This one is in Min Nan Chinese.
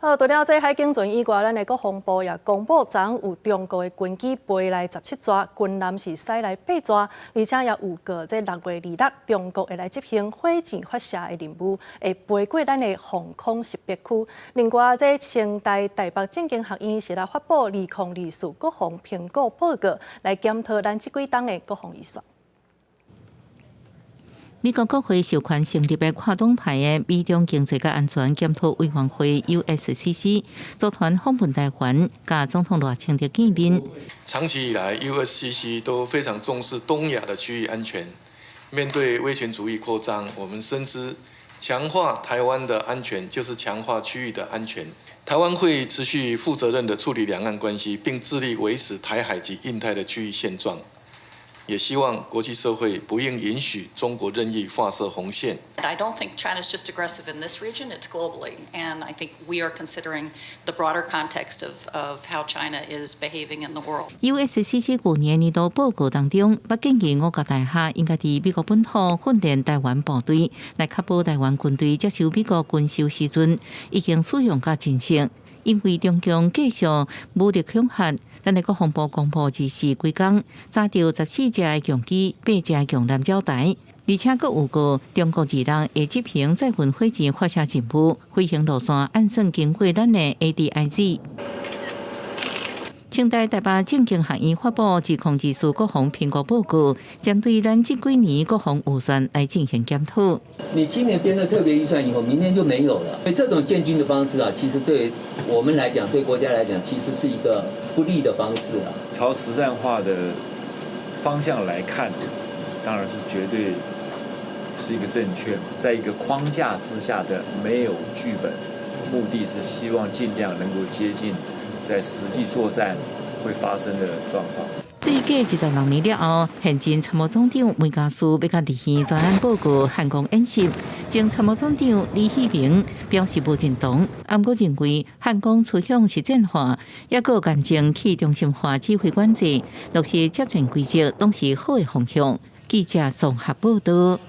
好，除了這海警船以外，咱的國防部也公布，昨昏有中國的軍機飛來17逝，軍艦是駛來八逝，而且也預告這6月26，中國會來執行火箭發射的任務，會飛過咱的防空識別區。另外，這清大台北政經學院是來發布2024國防評估報告，來檢討咱這幾冬的國防預算。美國國會授權成立的跨黨派的美中經濟佮安全檢討委員會 USCC 組團訪問台灣，佮總統賴清德見面。長期以來，USCC 都非常重視東亞的區域安全。面對威權主義擴張，我們深知強化台灣的安全就是強化區域的安全。台灣會持續負責任地處理兩岸關係，並致力維持台海及印太的區域現狀。也希望國際社會不應允許中國任意劃設紅線。 I don't think China is just aggressive in this region, it's globally. And I think we are considering the broader context of how China is behaving in the world. USCC 舊年年度報告當中，捌建議五角大廈應該佇美國本土訓練台灣部隊，來確保台灣軍隊接受美國軍售時陣已經使用甲精熟。因為中共繼續武力恐嚇，咱的國防部公布24幾工，查著14架的共機、八架共艦擾台，而且閣預告中國26會執行載運火箭發射任務，飛行路線按算經過咱的 ADIZ。清大台北政經學院發布2024國防評估報告，針對咱這幾年國防預算來進行檢討。你今年編了特別預算以後，明年就沒有了。所以這種建軍的方式啊，其實對我們來講，對國家來講，其實是一個不利的方式啊。朝實戰化的方向來看，當然是絕對是一個正確，在一個框架之下的沒有劇本，目的是希望盡量能夠接近在實際作戰會發生的狀況。對過26年了後，現任參謀總長梅家澍欲共立院專案報告漢光演習，前參謀總長李喜明表示無認同，毋過認為漢光趨向實戰化，抑閣嚴正去中心化指揮管制，落實作戰規則，攏是好的方向。記者綜合報道。